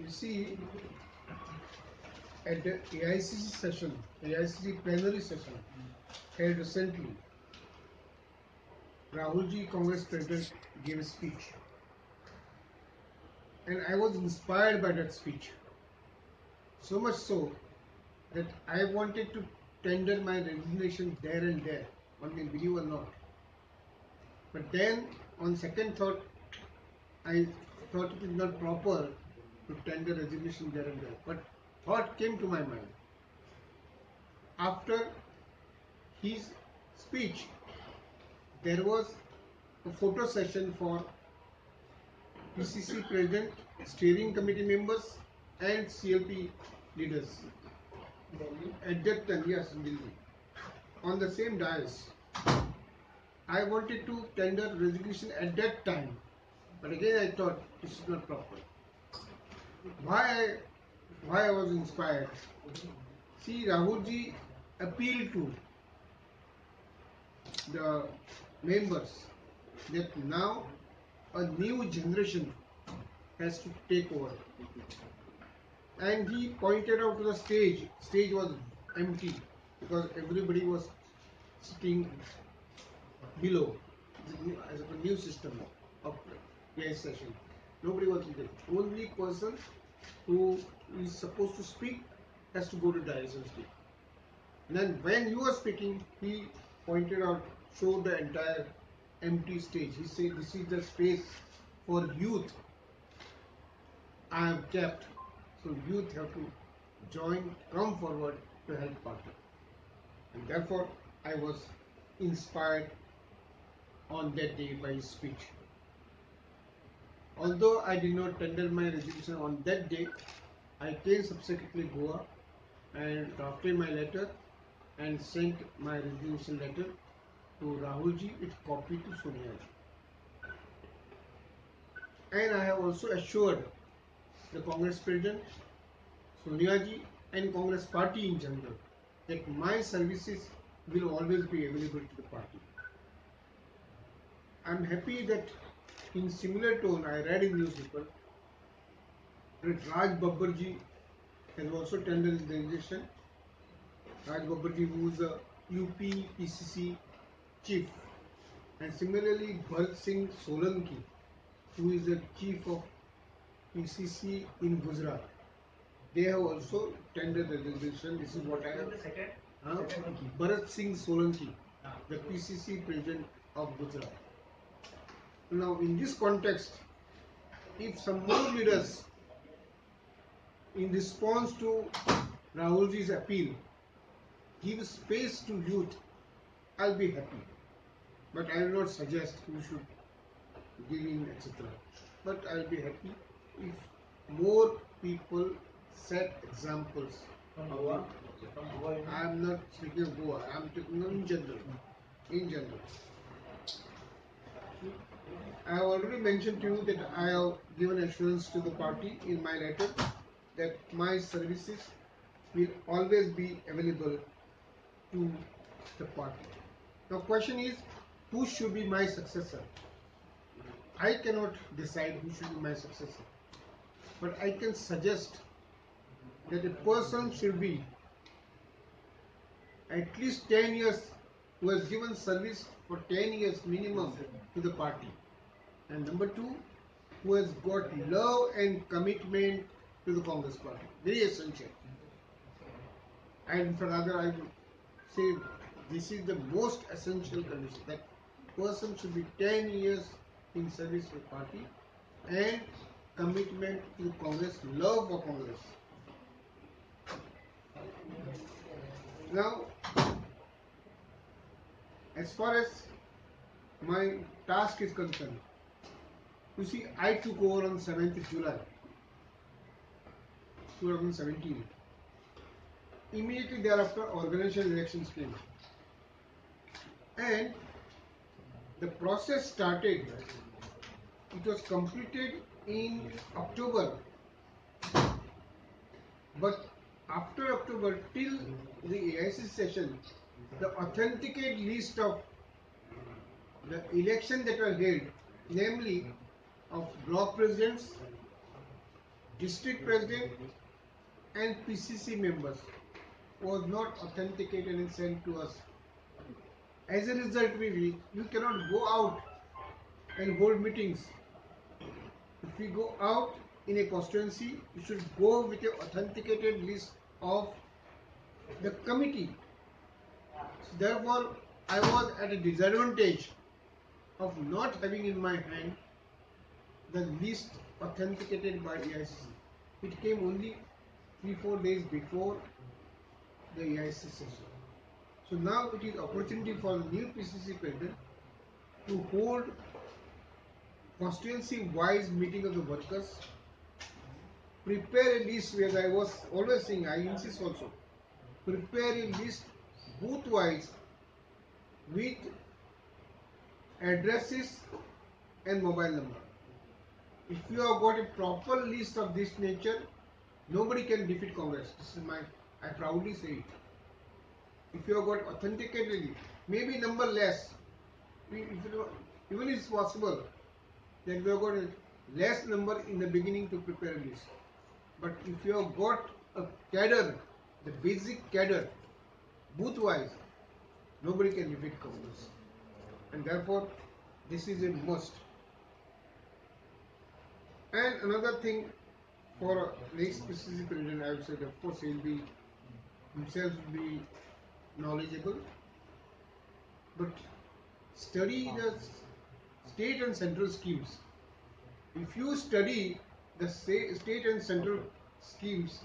You see, at the AICC session, AICC plenary session held recently, Rahulji, Congress President, gave a speech. And I was inspired by that speech. So much so that I wanted to tender my resignation there and there, one may believe or not. But then, on second thought, I thought it is not proper to tender resignation there and there. But thought came to my mind. After his speech, there was a photo session for PCC President, steering committee members and CLP leaders. Delhi. At that time, yes, in Delhi. On the same dais, I wanted to tender resignation at that time, but again I thought this is not proper. Why I was inspired? See, Rahulji appealed to the members that now a new generation has to take over. And he pointed out to the stage. Stage was empty because everybody was sitting below as a new system of AI session. Nobody was there. Only person who is supposed to speak has to go to dais and speak. And then when you are speaking, he pointed out, showed the entire empty stage. He said, this is the space for youth I have kept. So youth have to join, come forward to help party. And therefore, I was inspired on that day by his speech. Although I did not tender my resignation on that day, I came subsequently to Goa and drafted my letter and sent my resignation letter to Rahulji with copy to Sonia ji. And I have also assured the Congress President, Sonia ji and Congress Party in general that my services will always be available to the party. I am happy that in similar tone I read in newspaper that Raj Babbar ji has also tendered his resignation. Raj Babbar ji, who is the UP PCC chief, and similarly Bharat Singh Solanki, who is the chief of PCC in Gujarat, they have also tendered the resignation. This is what I have. Bharat Singh Solanki, the PCC president of Gujarat. Now, in this context, if some more leaders, in response to Rahulji's appeal, give space to youth, I'll be happy. But I will not suggest who should give in, etc. But I'll be happy if more people set examples. From Goa? From Goa, I am not speaking of Goa, I am talking in general. In general. I have already mentioned to you that I have given assurance to the party in my letter that my services will always be available to the party. Now question is, who should be my successor? I cannot decide who should be my successor, but I can suggest that a person should be at least 10 years, who has given service for 10 years minimum to the party. And number two, who has got love and commitment to the Congress party. Very essential. And for rather, I would say this is the most essential condition, that person should be 10 years in service to the party and commitment to Congress, love for Congress. Now, as far as my task is concerned, you see, I took over on 7th July 2017. Immediately thereafter, organizational elections came. And the process started, it was completed in October. But after October till the AICC session, the authenticate list of the election that were held, namely of block presidents, district president and PCC members was not authenticated and sent to us. As a result, you cannot go out and hold meetings. If we go out in a constituency, you should go with an authenticated list of the committee. So therefore, I was at a disadvantage of not having in my hand the list authenticated by AICC. It came only 3-4 days before the AICC session. So now it is opportunity for the new PCC president to hold constituency-wise meeting of the workers, prepare a list, where I was always saying, I insist also, prepare a list booth-wise with addresses and mobile number. If you have got a proper list of this nature, nobody can defeat Congress. This is my, I proudly say it. If you have got authenticated, maybe number less, if you, even it's possible that we have got a less number in the beginning to prepare a list. But if you have got a cadre, the basic cadre, booth wise, nobody can defeat Congress. And therefore, this is a must. And another thing for next PCC president, I would say, of course, he will be himself will be knowledgeable, but study the state and central schemes. If you study the state and central schemes,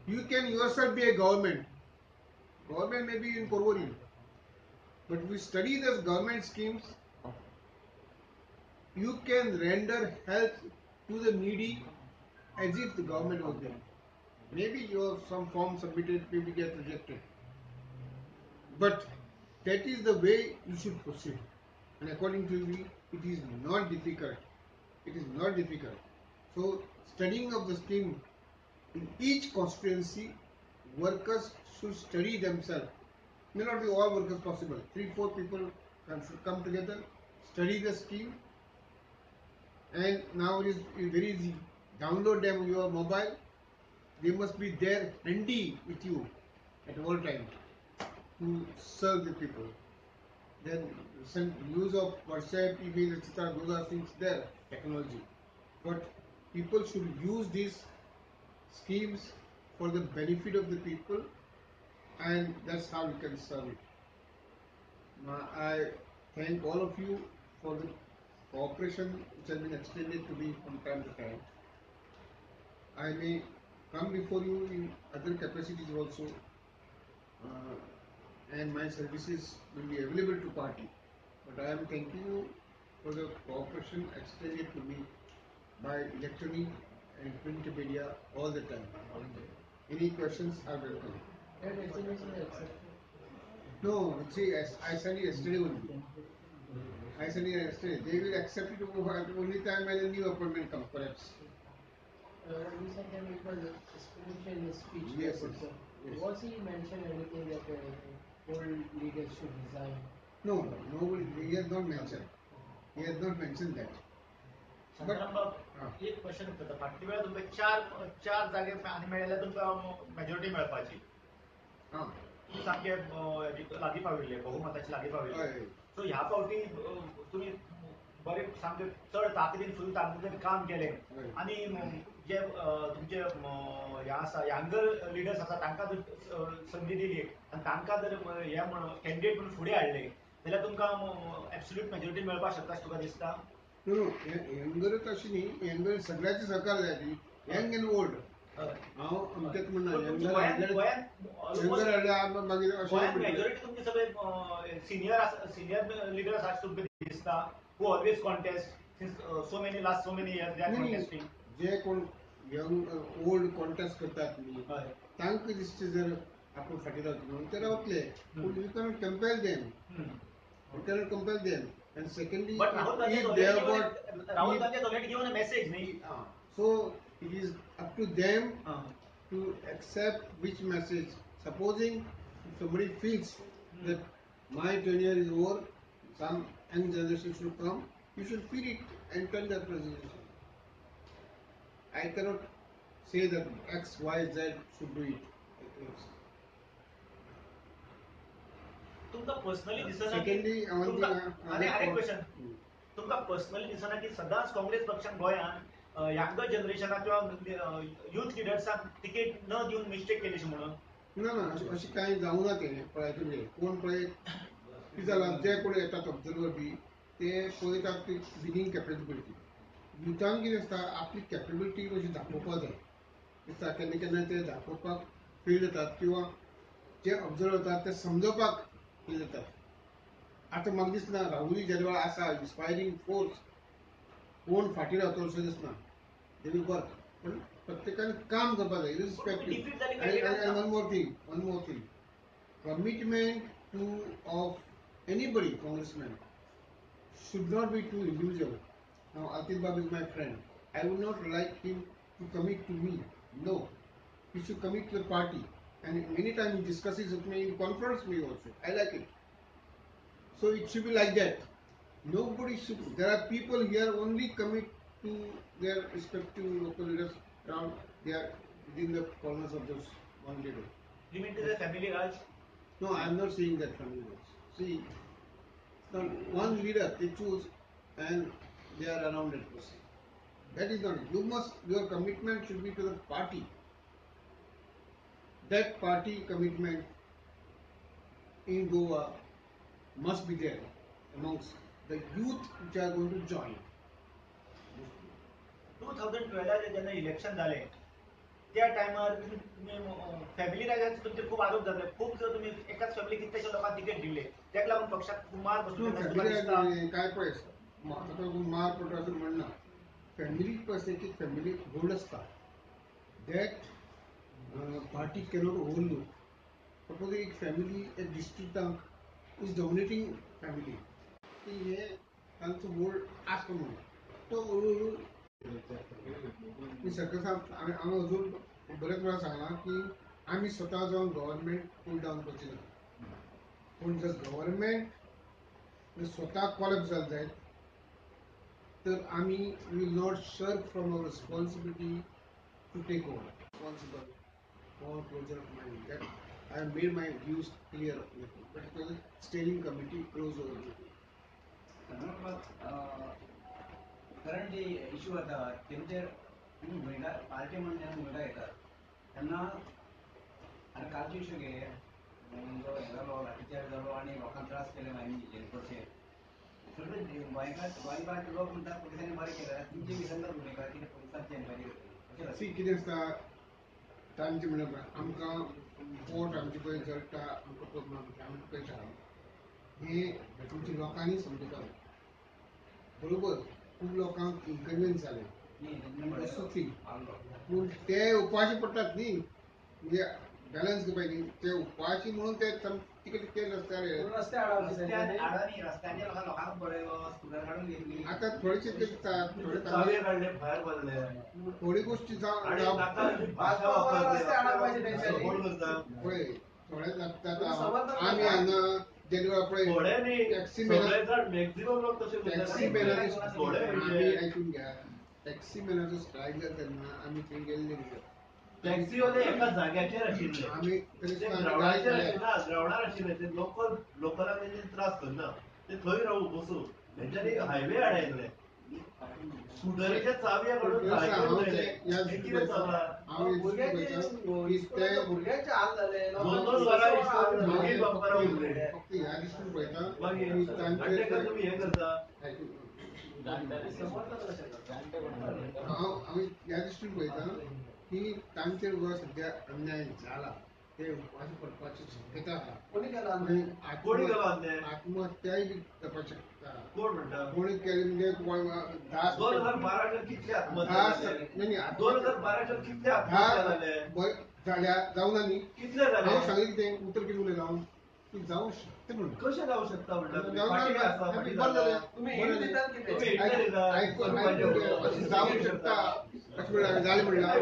you can yourself be a government. Government may be in Porvorim, but we study the government schemes, you can render help to the needy as if the government was there. Maybe your some form submitted, maybe get rejected. But that is the way you should proceed. And according to me, it is not difficult. It is not difficult. So, studying of the scheme in each constituency, workers should study themselves. May not be all workers possible. 3-4 people should come together, study the scheme, and now it is very easy. Download them on your mobile. They must be there handy with you at all times to serve the people. Then some use of WhatsApp, email, etc. Those are things there, technology. But people should use these schemes for the benefit of the people, and that's how you can serve it. Now, I thank all of you for the cooperation which has been extended to me from time to time. I may come before you in other capacities also, and my services will be available to party. But I am thanking you for the cooperation extended to me by electronic and print media all the time. Any questions are welcome. No, see, I sent it yesterday only. I sent it yesterday. They will accept it only time when a new appointment comes, perhaps. You said that it was a spiritual speech. Yes, yes. Was he mentioned anything that old leaders should resign? No, nobody. He has not mentioned. He has not mentioned that. But एक question होता फाटल्या वेळार तुमकां चार जागे आनी मेळ्ळ्यार तुमकां मेजॉरिटी मेळपाची. हां, सामके लागीं पाविल्ले, बहुमताचे लागीं पाविल्ले. सो ह्या फावटी तुमी बरे सामके चड ताकदीन फूल ताकदीन काम केलें आनी जे तुमचे हे आसा यंगर लिडर्स आसा तांकां जर संदी दिली आनी तांकां जर हे म्हण कॅन्डिडेट म्हणून फुडें हाडले जाल्यार तुमकां एब्सोल्यूट मेजॉरिटी मेळपाक शकता अशें तुका दिसता? नो, यंगरच अशी न्ही, यंगर सगळ्याचे सहकार जाय, यंग एंड ओल्ड. हांव अमकेच म्हणना, यंगर हाडल्या मागीर अशें मेजॉरिटी तुमचे सगळे सिनियर लिडर्स आसा अशें तुमकां दिसता, who always contest since so many last so many years they are contesting. जे कोण यंग ओल्ड कॉन्टेस्ट करतात न्ही तांकां दिसता जर आपूण फाटीं रावतलो म्हणून ते रावतले, पूण you cannot compel them. You cannot compel them. And secondly, but Rahul if they have got Rahul Gandhi has already given a message, nahi? So it is up to them to accept which message. Supposing if somebody feels that my tenure is over, some young generation should come, you should feel it and tell that presentation. I cannot say that X, Y, Z should do it. तुमकां personally दिसना? Secondly, आनी आनी question, तुमकां personally दिसना की सदांच काँग्रेस पक्षान गोंयांत यंगर जनरेशनाक किंवा युथ लिडर्सांक तिकेट न दिवन मिस्टेक केली म्हणून? ना ना, अशें कांय जावना. तें पळय तुमी कोण पळय कितें जालां, जे कोण येतात ऑब्जर्वर बी ते पळयतात ती बिगिंग कॅपेबिलिटी. युथांक कितें आसता, आपली कॅपेबिलिटी कशी दाखोवपाक जाय दिसता. केन्ना केन्ना ते दाखोवपाक फेल जातात किंवा जे ऑब्जर्व जातात ते समजोवपाक फेल जातात. आतां म्हाका दिसना राहुल ज्या वेळार आसा इन्स्पायरींग फोर्स, कोण फाटीं रावतलो अशें दिसना. They will work, पण प्रत्येकान काम करपाक जाय irrespective. And one more thing, commitment to of anybody congressman should not be too individual. Now Atit Bab is my friend. I would not like him to commit to me. No, he should commit to the party. And many times he discusses with me, he confronts me also. I like it. So it should be like that. Nobody should. There are people here only commit to their respective local leaders around. They are within the corners of those one leader. You mean to the family Raj? No, I am not saying that family Raj. See, one leader they choose and they are around that person. That is not. You must, your commitment should be to the party. That party commitment in Goa must be there amongst the youth which are going to join. 2012 जेन्ना election जालें त्या टायमार तुमी family राजाचे तुमचेर खूब आरोप जाले. खूब जर तुमी एकाच फॅमिली कितल्याशा लोकांक तिकेट दिले, ताका लागून पक्षाक खूब मार बसलो. काय पळय ताका लागून मार पडटा अशें म्हणना. फॅमिली पळय एक फॅमिली होल्ड आसता, that party cannot overlook. Suppose एक फॅमिली एक डिस्ट्रिक्टांक is dominating family, ती हे तांचो होल्ड आसता म्हणून तो हळू हळू. सरकार साहेब हांवें अजून बरेच वेळा सांगलां की आमी स्वता जावन गव्हर्मेंट पुल डावन करची ना, पूण जर गव्हर्मेंट स्वता कॉलेप्स जालें जायत तर आमी will not shirk from our responsibility to take over responsible for closure of mining. That I have made my views clear, but it was a steering committee close over. Current J issue आता तेंचेर तुमी भुमिका party म्हणून जेन्ना भुमिका घेतात तेन्ना आनी कालचे इश्यू घे जो हे जालो लाठीचार्ज जालो आनी लोकांक त्रास केले मायनिंगेचेर कशे सगळे गोंयकार गोंयकार लोक म्हणटात पुलिसांनी बरें केलें, तुमची विसंगत भुमिका कितें पुलिसांची एन्क्वायरी करतली? सी कितें आसता तांचे म्हणल्यार आमकां पोट आमचे पळय जळटा, आमकां प्रॉब्लम आमी पळयता, हें तुमच्या लोकांनी समजता. बरोबर, खूब लोकांक इनकन्विन्स जालें पूण ते उपाशी पडटात न्ही, म्हणजे बॅलन्स करपाक न्ही, ते उपाशी म्हणून ते तिकडे ते रस्त्यार आतां थोडेशे थोडी गोष्टी पळय थोडे आमी हांगा जेन्ना पळय टॅक्सी मॅनाचो आमी आयकून घ्या, टॅक्सी मॅनाचो स्ट्रायक जाता तेन्ना आमी थंय गेल्ले. टॅक्सीवाले एका जाग्याचेर आशिल्ले, आमी ग्रावंडार आशिल्ले, ते लोकल लोकलांक तेंचे त्रास करना, ते थंय रावू बसूं तेंच्यांनी हायवे आडायल्ले, स्कुटरीच्या चावया काडून कितें चल्लां. भुरग्यांचे हाल जाले, दोन दोन वरां दोगीय बापारा उरले. फक्त ह्या दृश्टीन पळयता मागीर तुमी हें करता. हांव ह्या दृश्टीन पळयता की तांचेर गोवा सद्या अन्याय जाला, ते उपाशी पडपाची शक्यता आसा, आत्महत्याय बी जावपाक शकता. कोण म्हणटा कोणी केले म्हणजे 2012 कितले आत्महत्या 2012 कितले आत्महत्या जाले जाल्या जावं ना न्ही, कितले जाले? हांव सांगलें कितें उतर कितें उलयलां हांव की जावं शकता म्हणून. कशें जावं शकता म्हणटा? जावं शकता अशें म्हणल्यार जालें म्हणल्यार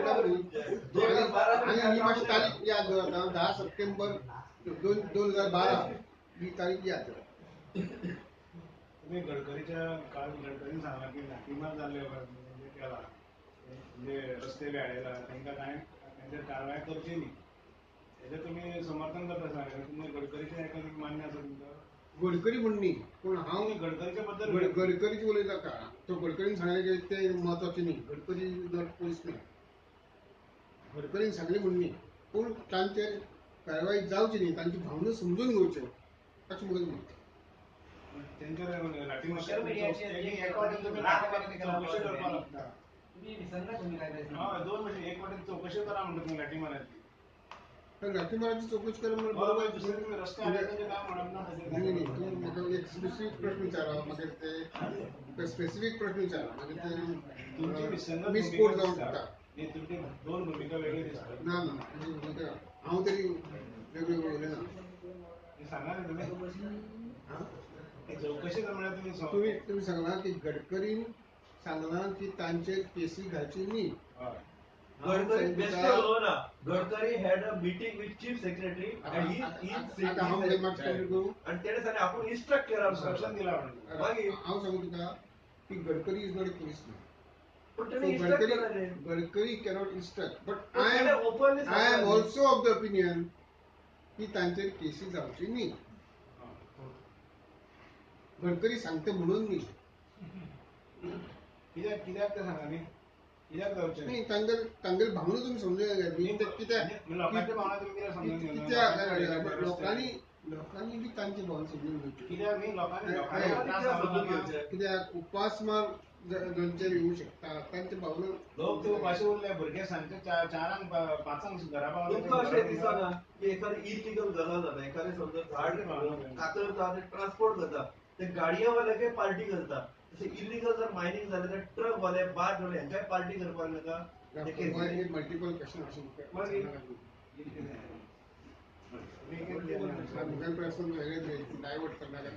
आनी ही मातशी तारीख याद दवरता, 10 सप्टेंबर 2012 ही तारीख याद दवरा. तुमी गडकरीच्या काळात गडकरीन सांगलां की लाठीमार जाल्ले म्हणजे केला म्हणजे रस्ते बी हाडयला तांकां कांय तांचेर कारवाय करची न्ही, हेजें तुमी समर्थन करता सांगलें. तुमी गडकरीचें आयकून मान्य आसा तुमकां? गडकरी म्हण न्ही, पूण हांव गडकरीच्या बद्दल गडकरीची उलयता का तो गडकरीन सांगलें की तें म्हत्वाचें न्ही. Gadkari is not policeman. गडकरीन सांगलें म्हण न्ही, पूण तांचेर कारवाय जावची न्ही, तांची भावना समजून घेवच्यो अशें म्हजें मत. तेंचेर लाठी सोशल मिडियाचेर एक वाटेन तुमी चवकशी करपाक लागता. तुम्ही विसरला तुम्ही काय काय? हय, दोन म्हणजे एक वाटेन चवकशी करा म्हणटा तुमी लाठी माराची. लाठी माराची चवकशी करा म्हणल्यार बरोबर. दुसरे तुमी रस्ते हाडले तेंचें काय म्हणप ना. न्ही न्ही, तूं म्हाका एक स्पेसिफीक प्रश्न विचारा, मागीर ते स्पेसिफीक प्रश्न विचारा, मागीर तुमची ते विसंगत मिसकोट भुमिका जावंक दिसता. शकता. न्ही, तुमची दोन भुमिका वेगळी दिसता. ना ना, तुजी भुमिका हांव तरी वेगळी उलयना. सांगा न्ही तुमी चवकशी कर म्हळ्यार तुमी तुमी सांगलां की गडकरीन सांगलां की तांचेर केसी घालची न्ही. गडकरी बेश्टे उलोवना. Gadkari had a meeting with chief secretary and he आनी तेणे सांगलें आपूण इन्स्ट्रक्ट केला, इन्स्ट्रक्शन दिला. मागीर हांव सांगू तुका की Gadkari is not a policeman. पूण तेणे इन्स्ट्रक्ट केला. Gadkari cannot instruct, but I am also of the opinion की तांचेर केसी जावची न्ही. गडकरी सांगता म्हणून न्ही. कित्याक कित्याक तें सांगा न्ही, कित्याक जावचें न्ही? तांगेले भावना तुमी समजून घेया. कित्याक लोकांच्या भावना तुमी कित्याक समजून घेना? कित्याक लोकांनी लोकांनी बी तांची भावना समजून घेवची. कित्याक न्ही लोकांनी समजून घेवचें? कित्याक उपासमार तांचेर येवंक शकता, तांचे भावना. लोक ते उपाशी उरले, भुरगे सांजचे 4-5 घरा पावले. तुमकां अशें दिसना की एखादें इलिगल गजाल जाता, एखादें समजा झाड कातरता ते ट्रान्सपोर्ट करता, ते गाडयेवाल्याकय पार्टी करता, तशें इलिगल जर मायनिंग जालें तर ट्रक वाले बार्ज वाले हेंकाय पार्टी करपाक नाका. मल्टिपल क्वेश्चन अशें मुखार प्रश्न वेगळे डायवर्ट करनाका.